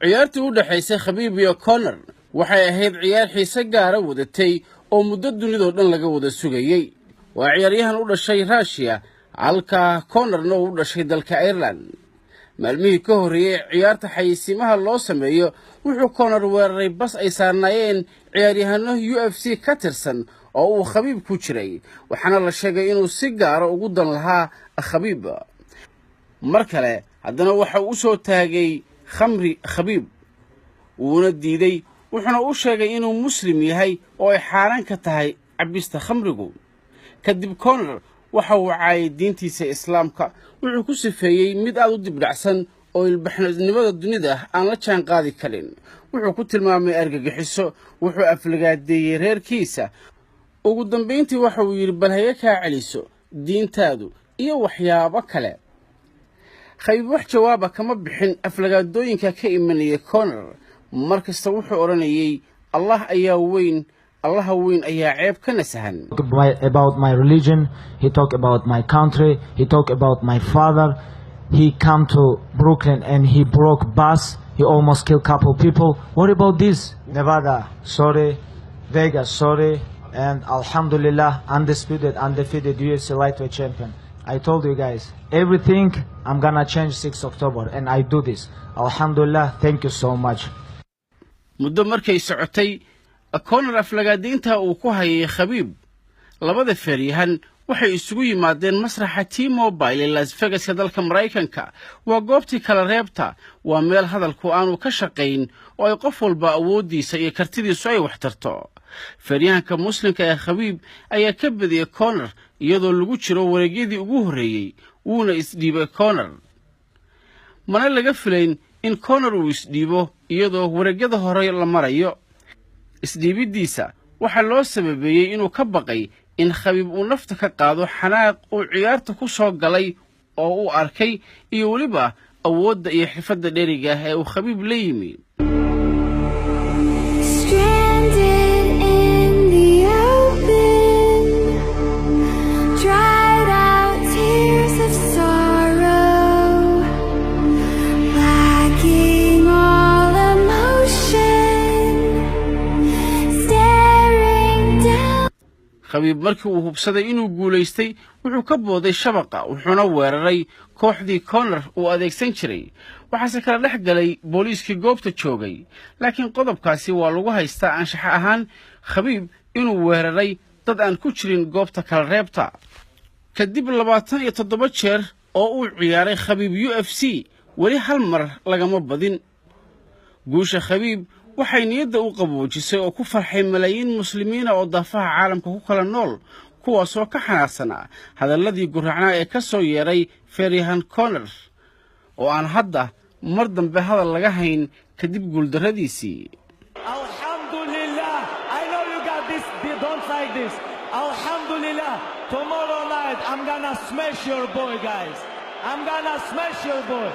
Ciyaartii u dhexaysay Khabiib iyo Conor waxay ahayd ciyaar xiise gaara wadatay oo muddo dunidoo dhan laga wada sugayey. Waa ciyaaryahan u dhashay Ruushiya, halka Conorna uu u dhashay dalka Ireland. Maalmihii ka horreeyey ciyaarta xayeysiimaha loo sameeyo, wuxuu Conor weeraray bas ay saarnaayeen ciyaaryahano UFC ka tirsan oo uu Khabiib ku jiray, waxaana la sheegay inuu si gaara ugu dan lahaa Khabiib. Mar kale haddana waxa uu u soo taagay khamri Khabiib, wuuna diiday, wuxuuna u sheegay inuu Muslim yahay oo ay xaaraan ka tahay cabbista khamrigu. Kadib Conor waxa uu caayay diintiisa Islaamka, wuxuu ku sifeeyey mid aad u dibdhacsan oo ilbaxnimada dunida aan la jaan qaadi karin, wuxuu ku tilmaamay argagixiso, wuxuu aflagaadeeyey reerkiisa. Ugu dambayntii waxa uu yidhi, "Bal haga kaa celiso diintaadu," iyo waxyaabo kale. Khabiib wax jawaaba kama bixin aflagaadooyinka ka imanayay Conor. Mar kasta wuxuu odhanayay, "Allah ayaa weyn, Allaha weyn ayaa ceeb ka nasahan." About my religion, he talked about my country, he talked about my father. He come to Brooklyn and he broke bus. He almost killed couple people. What about this? Nevada, sorry. Vegas, sorry. And Alhamdulillah, undisputed, undefeated UFC lightweight champion. I told you guys, everything I'm gonna change 6 October, and I do this. Alhamdulillah, thank you so much. Muddo markay socotay Conor aflagaadaynta uu ku hayay Khabiib, labada feeryahan waxay isugu yimaadeen masraxa T-Mobile ee Las Vegaska dalka Maraykanka. Waa goobtii kala reebta, waa meel hadalku aanu ka shaqayn oo ay qof walba awooddiisa iyo kartidiisu ay wax tarto. Feeryahanka Muslimka ee Khabiib ayaa ka badiyey Conor iyadoo lagu jiro wareegyadii ugu horreeyey, wuuna isdhiibay Conor. Mana laga filayn in Conor uu isdhiibo iyadoo wareegyada hore la marayo. Isdhiibiddiisa waxaa loo sababeeyey inuu ka baqay in Khabiib uu nafta ka qaado xanaaq uu ciyaarta ku soo galay oo uu arkay iyo weliba awoodda iyo xirfadda dheeriga ah ee uu Khabiib la yimi. Stranded in the open, dried out tears of sorrow, lacking all emotion, staring down. Khabiib markii uu hubsaday inuu guulaystay, wuxuu ka booday shabaqa, wuxuuna weeraray kooxdii Conor uu adeegsan jiray. Waxaase kala dhex galay booliiskii goobta joogay, laakiin qodobkaasi waa lagu haystaa anshax ahaan Khabiib inuu weeraray dad aan ku jirin goobta kala reebta. Kadib 27 jeer oo uu ciyaaray Khabiib UFC, weli hal mar lagama badin. Guusha Khabiib waxay niyadda u qaboojisay oo ku farxay malaayiin Muslimiina oo daafaha caalamka ku kala nool, kuwaasoo ka xanaaqsanaa hadalladii gurracnaa ee ka soo yeedhay feeryahan Conor oo aan hadda mar dambe hadal laga hayn kadib guuldarradiisii. Alhamdulillah. I know you got this, they don't like this. Alhamdulillah. Tomorrow night, I'm gonna smash your boy, guys. I'm gonna smash your boy.